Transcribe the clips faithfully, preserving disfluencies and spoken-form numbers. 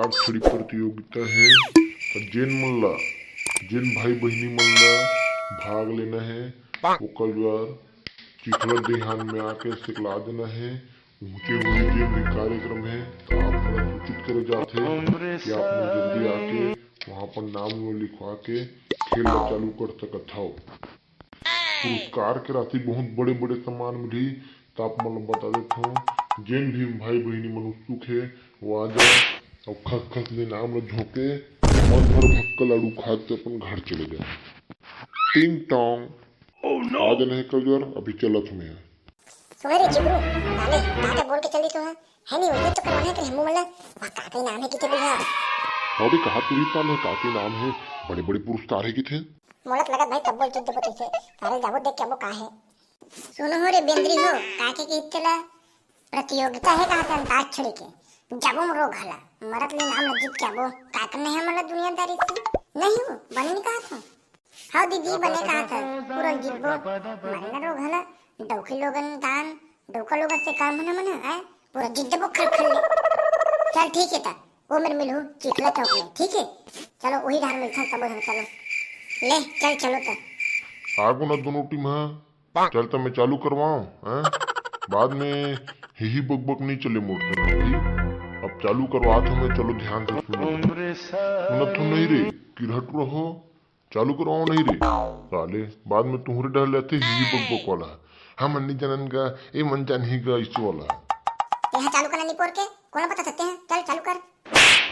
अंताक्षरी प्रतियोगिता हे, त जेन मन ला, जेन भाई बहिनी मन ला भाग लेना हे, ओकर बर चिखला देहान में आके सिखला देना हे। ऊंचे हुए जेन भी कार्यक्रम हे, त आप मन सूचित करे जात हे कि आप मन जल्दी आके वहां अपन नाम वाम लिखवा के खेल ला चालू कर सकत हव। पुरस्कार के राशि बहुत बड़े-बड़े सम्मान मिलही, त आप मन ल बता देथव, जेन भी भाई बहिनी मन उत्सुक हे, वो आ जाए अउ खस खस ले नाम ल झोंके, मन भर भक्कल आड़ू खात अपन घर चले जाए। टिंग टोंग। आ जाना हे कल जोर, अभी चलत हूं मैं। सुन रे चिगरू, ताले, ताते बोल के चली तो है, है नहीं वही तो करवाना है तेरे हमू मन ला, वहाँ का के नाम है किथे बुढ़ा? अबे कहा तू ही ताले, का के नाम है, बड़े-बड़े पुरस्कार है किथे? मोला त लगत भाई तब बोल चिद्ध बतई से, ताले जाबो देख के अबो का है। सुनो हो रे बेंदरी हो, का के कहित तेला? प्रतियोगिता है कहा अंताक्षरी के, जाबो मरो घला, मरत ले नाम ल जीत के आबो, का करना है मोला दुनियादारी से? नहीं हो, बने नहीं कहा था। हव दीदी, बने कहा था, पूरा जीतबो, मरे न रो घला, डौकी लोगन दान, डौका लोगन से काम होना मना, है? पूरा जीत देबो खल खल ले। चल ठीक है ता, वो मेरे मिलहू, चिखला चौक में, ठीक है? चलो, वही धार मिलता सब हम, चलो। ले, चल, चलो ता। आगो ना दोनों टीम, हाँ? चल त मैं चालू करवाऊं, हैं? बाद में हिही बकबक नहीं चले मोर से, ठीक? अब चालू करवात हूं मैं, चलो ध्यान से सुनो। सुनत हो नहीं रे, किरहट रहो, चालू करवाओ नहीं रे। साले, बाद में तुम्हरे डर लेते हिही बकबक वाला। हम नहीं जानन गा, ए मन जानही गा, इस वाला। तेहा चालू करना नहीं पोर के, कौन बता सकते हैं? चल चालू कर।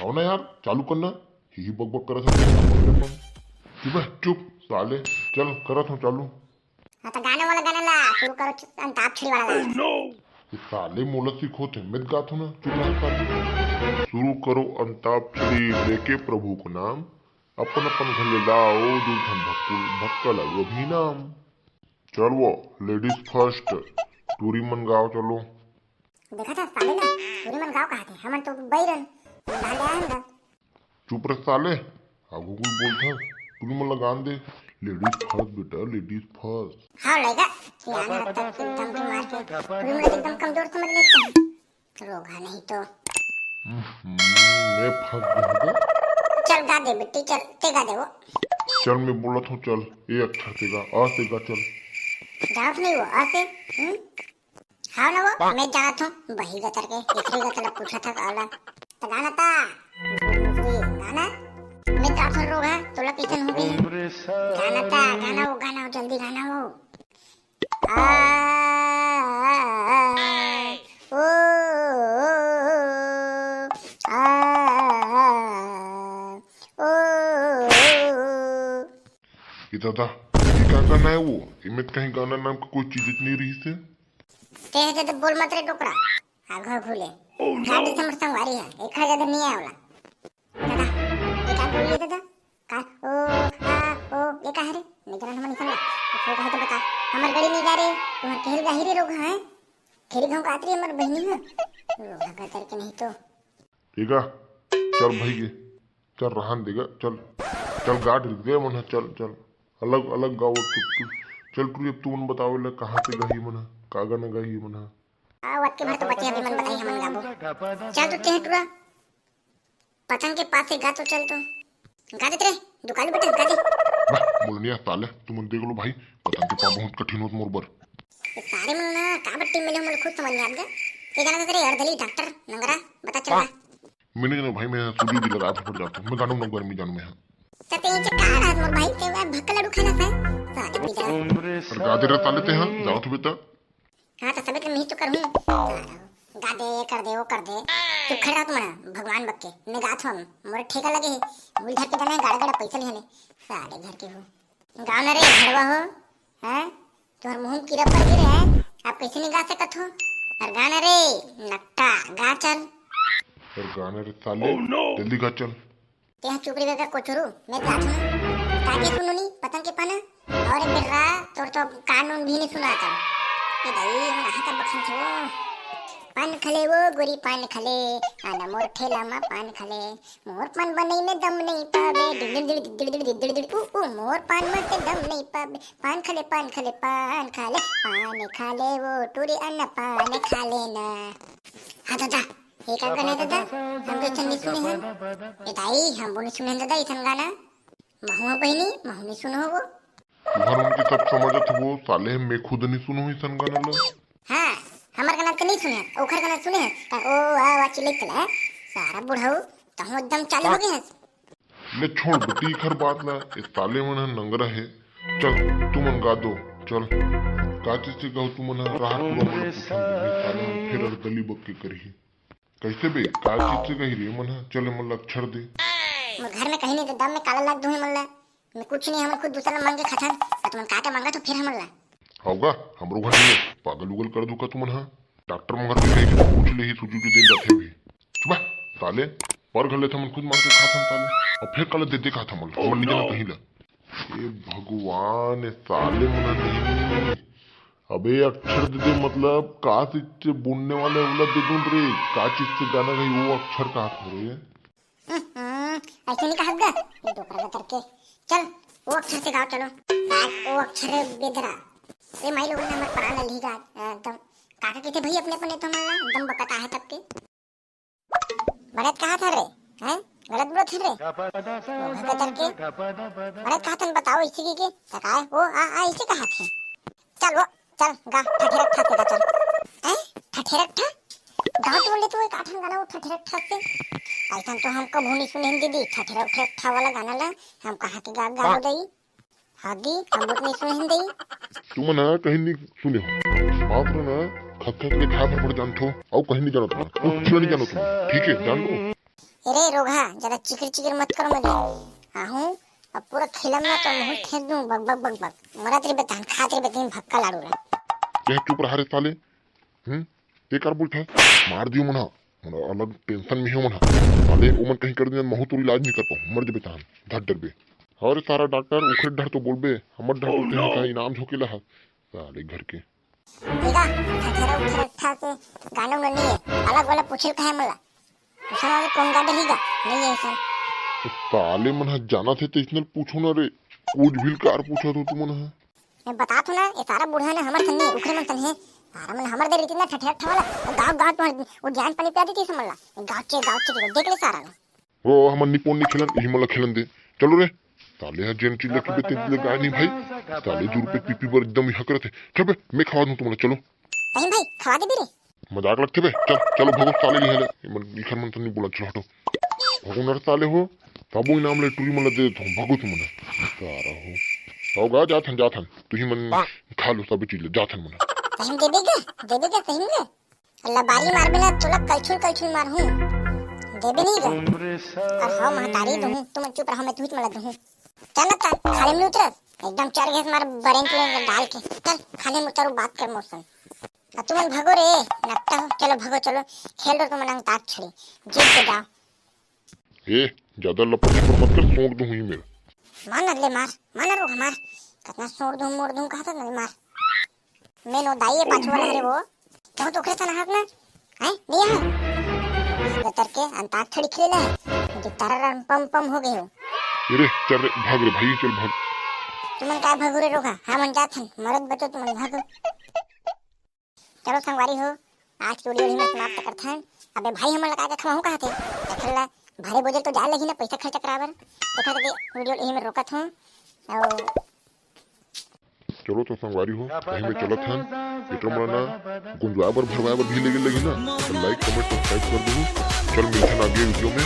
आओ ना यार, चालू करना। हिही बकबक करत हस। चुप है, चुप, साले। चल, करत हूं चालू। हाँ, तो गाना वाला गाना ला, शुरू करो, अंताक्षरी वाला ला। ये साले मोला सिखोथे, मैं गाथों ना, चुप रह साले। शुरू करो अंताक्षरी लेके प्रभु को नाम, अपन अपन घर ले लाओ दू ठन भक्कुल, भक्कल आड़ू अभी नाम। चल वो, ladies first, टूरी मन गाओ चलो। देखा था साले ना, टूरी मन गाओ कहा थे, हमन तो बैरन, हम गान ले आए हम गा। चुप रह साले, आगू कुछ बोलता, टूरी मन ला गान दे, ladies first बेटा, ladies first। हाँ लइका, सियान हत्ता एकदम के मार के, टूरी मन एकदम कमजोर समझ लेते हैं। रोगहा नहीं तो। हम्म, मैं फंस गया हूँ। चल गा दे बेटी, चल, ते गा दे वो। चल मैं बोलत हूँ, चल, ए अक्षर ते गा, अ से गा, चल। जात नहीं वो, अ से, हम्म? हाँ ना वो, मैं जात हूँ, बही गतर के, एकरे गतर पूछा था काला। तो गाना ता, दूसरी गाना, मैं जात हूँ रोगहा, तोला कैसन हो गई? गाना ता, गाना वो, गाना वो, जल्दी गाना वो। आ, आ, आ, ओ, ओ, आ, आ, ओ, ओ। ये दादा, ये का गाना है वो? इमे कहीं गाना नाम का कोई चीज नहीं रही से। ते है तो बोल मत रे डोकरा। आघो घूले। गाड़ी से हमर संगवारी है, एक हजार नहीं आए वाला। दादा, ये का बोलिए दादा? का? ओ, आ, ओ, ये का है रे? नहीं जानत हमन इसन ला। कुछ हो कहे तो बता। हमर गड़ी नहीं गा रे, तुम्हर केहल गाही रे रोगहा है। खेरी गाँव का आतरी हमर बहिनी है। रोगहा का तर के नहीं तो। ठीक है, चल भाई गे, चल रहन देगा, चल, चल गाट रित गए मन ह, चल, चल, अलग, अलग गाओ तू, तू, चल टूरी, अब तू मन बतावे ला कहाँ से गाही मन ह, का गाना गाही मन ह। आ, वत के भर तो बचे अभी मन बताई हमन गाबो। चल तो तेह टूरा। पतंग के पास से गा तो चल तो। गा दे रे, दुकालू बेटा, गा दे। वाह, मुलनिया साले, तुमन देख लो भाई, पतंग के पास बहुत कठिन होत मोर बर। ये सारे मन ना काबर टीम में ले, मोला खुद समझ नहीं आत गा। ये गाना तो तेरे अर्धली डॉक्टर नंगरा, बता चल गा। मैं नहीं जानू भाई, मैं studio भी लगा था, फट जाता हूँ। मैं गानू ना गर्मी जानू मैं, हाँ। तो ते इनसे का रात मोर भाई, ते वह भक्कल आड़ू खाना था। साले पीछे। और गा दे रे साले ते, हाँ, जाओ तो बेटा। हाँ, तो सबे तो मैं ही तो करूँ। गा दे, ये कर दे, वो कर दे। तू खड़ा रह तुम्हारा, भगवान बक के। मैं गात हूँ, मोरे ठेका लगे है। मुल धर के जाना है, गाड़ा गाड़ा पैसा नहीं है। साले घर के हो। गाना रे भड़वा हो, हैं? तुम्हारे मुंह में कीड़ा पड़ गए है, आप कैसे नहीं गा सकत हो? और गाना रे नकटा, गा चल। और गाना रे साले, जल्दी गा चल। ते चुप रे बेटा कोचरू, मैं गात हूँ। ताके सुनो नी, पतंग के पाना। और एक बेर रा, तोर तो कान उन भी नहीं सुना था। ए भाई, हम कहाँ का बखन छो? पान खले वो गोरी पान खले, आना मोर ठेला मा पान खले। मोर पान बनई में दम नहीं पावे, डिड़ डिड़ डिड़ डिड़ डिड़ डिड़ डिड़ डिड़, ऊ ऊ, मोर पान में के दम नहीं पावे। पान खले, पान खले, पान खले, पान खले वो टूरी अन्न पान खले ना। हाँ दादा, एक गाना दे दे, हम तो इसन नहीं सुने हन। ए दाई, हम वो नहीं सुने हन दादा, इसन गाना। महू बहिनी, महू नहीं सुनो हो वो। तुहर मन के सब समझत हो, साले मैं खुद नहीं सुनो इसन गाना ला। हाँ, हमर गाना तो नहीं सुने हन, ओखर गाना सुने हन। का ओ आ वा चिल्लई चला है, सारा बुढ़ऊ, तहूँ एकदम चालू हो गए हैं। ले छोड़ बेटी, इखर बात ला, ए साले मन ह नंगरा हे। चल, तुमन गा दो, चल। का चीज से गाओ तुमन ह? राहत पूरा मन पूछन दे, ए साले मन फेर अरदली बक के करही। कैसे बे? का चीज से गही रे मन ह? चल, ए मन ला अक्षर दे। मोर घर में कहीं नहीं, तो दम में काला लाग दूं ए मन ला। मैं कुछ नहीं, हमन खुद दूसरा ला मांग के खाथन, और तुमन का के मांगा तो फिर हमन ला। हौगा, हमरो घर नहीं है, पागल उगल कर दू का तुमन ह? डॉक्टर मंगर के कहे के पूछ ले ही, सूजी के दिन जाथे भी। चुप बे, साले, पर घर ले हमन खुद मांग के खाथन साले। अब फिर काला दे दे खाथन हमन, हमन नहीं जाना कहीं ला। ए भगवान, ए साले मन नहीं। अबे अक्षर दे दे, मतलब का चीज से बुनने वाले वाला दे दूं रे, का चीज से गाना गई वो अक्षर कहा था रे? हम्म, ऐसे नहीं कहा गा, ये डोकरा का करके। चल, वो अक्षर से गाओ, चलो। का ओ अक्षर है बेदरा। ए माई लोगन ने हमर प्राण ले ली गा, एकदम। काका कहते भाई अपने अपने तो हमला एकदम बकत आहे तब के। बड़त कहा था रे, हैं? गलत बोलत है रे। वो भगत करके। बड़त कहा था बताओ इसी की के। तकाए, वो आ, आ, इसी कहा थे। चल वो, चल, गा, ठठेरक ठा से गा, चल। हैं? ठठेरक ठा? गाँव तो बोले तू एक आठन गाना वो ठठेरक ठा से। ऐसा तो हम कभू नहीं सुने हैं दीदी, ठठेरक ठठेरक ठा वाला गाना ला, हम कहाँ के गा, गाओ दई? हागी, हम बहुत नहीं सुने हैं दई। तुमन ह कहीं नहीं सुने हो। मात्र ना खत खत ले खा फड़ जानत हो, अउ कहीं नहीं जानत हो। कुछ नहीं जानत हो। ठीक है, जान लो। अरे रोगहा, ज्यादा चिकर चिकर मत करो मले। आहूं, अब पूरा खिलम ना तो मुंह ठेस दूं, बक बक बक बक। मरत रे बेतान, खात रे बेतान, भक्का लाड़ू ला। यह चुप रहा रे साले। हम्म? ये कर बोलता है? मार दियो मना। मना अलग टेंशन में हो मना। साले ओमन कहीं कर दिन महू तोर इलाज नहीं कर पाऊं। मर जबे तान। धर डरबे। अरे सारा डॉक्टर उखरे डर तो बोलबे। हमर डर तो कहीं का इनाम झोंकेला है। साले घर के। देखा, ठठेरा उठेरा ठा के गाना उना नहीं है। अलग वाला पूछल का है मला। ऐसा वाला कौन गा डरी गा? नहीं है ऐसा। तो साले मन ह जाना थे तो इतना पूछो ना रे। कुछ भी कार पूछा तो तुमन ह। मैं बतात हूँ ना, ये सारा बूढ़ा ना हमर सन नहीं, उखरे मन सन है। सारा मन हमर दे रीति ना ठठेरा ठा वाला। गाँव गाँव तुम्हारे वो ज्ञान पानी पिया देती समझ ला। गाँव चे, गाँव चे, देख ले सारा ना। वो हमन निपोन नहीं खेलन, यही मन ला खेलन दे। चलो रे। साले ह जेन चिल्ला के बेते चिल्ला गाय नहीं भाई। साले दू रुपये पीपी बर एकदम ही हकरत है। चल बे, मैं खवा दूं तुमला, चलो। सही भाई, खवा दे भी रे। मजाक लगथे बे। चल, चलो भगो साले नहीं हले। इमन इखर मन तो नहीं बोला, चलो हटो। भगो नर साले हो। तबो इनाम ले टूरी मन ला दे देथो, भगो तुमन। सारा हो। होगा, जाथन, जाथन। तुही मन खा लो सब चीज ले, जाथन मन। सही में देबे के? देबे के सही में? लबारी मारबे ना, तोला कलछुल कलछुल मारहूं। देबे नहीं गा। और हाँ, महतारी दूहूं, तुम चुप रहो, मैं तुहित मला दूहूं। चल ना ता, खाले में उतर। एकदम चढ़ गए मार बरेन के डाल के। चल, खाले में उतर, बात कर मोर संग। अब तुमन भगो रे, नकटा हो, चलो भगो, चलो। खेल रो तुमन अंताक्षरी। जीत के जाओ। ए, ज्यादा लपट छपट मत कर, सोंक दूं ही मेरा। मार ना ले मार, मार ना रोक मार। कितना सोंक दूं, मोड़ दूं, कहा था ना मार। मैं नो दाई है पाछू वाला, अरे वो। तो तो ओकरे सन हक ना? हैं? नहीं है? गतर के अंताक्षरी खेले है। जो तारा पम पम हो गए हो। अरे, चल रे, भाग रे भाई, चल भाग। तुमन का भागो रे रोगा? हाँ, मन जात हन। मरद बचो तुमन भागो। चलो संगवारी हो, आज के वीडियो यहीं समाप्त करत हन। अबे भाई हमन ला का का खवाहूं कहा थे? देखल ला, भारे बोझल तो जाए लगी ना पैसा खर्चा कराबर। देखा थे वीडियो यहीं में रोकत हूँ। और चलो तो संगवारी हो, कहीं में चलत हन। एकर मन ना गुंजवाए बर, भरवाए बर भी लेगे लगी ना। तो like, comment, subscribe कर दू। चल मिलथन आगे वीडियो में।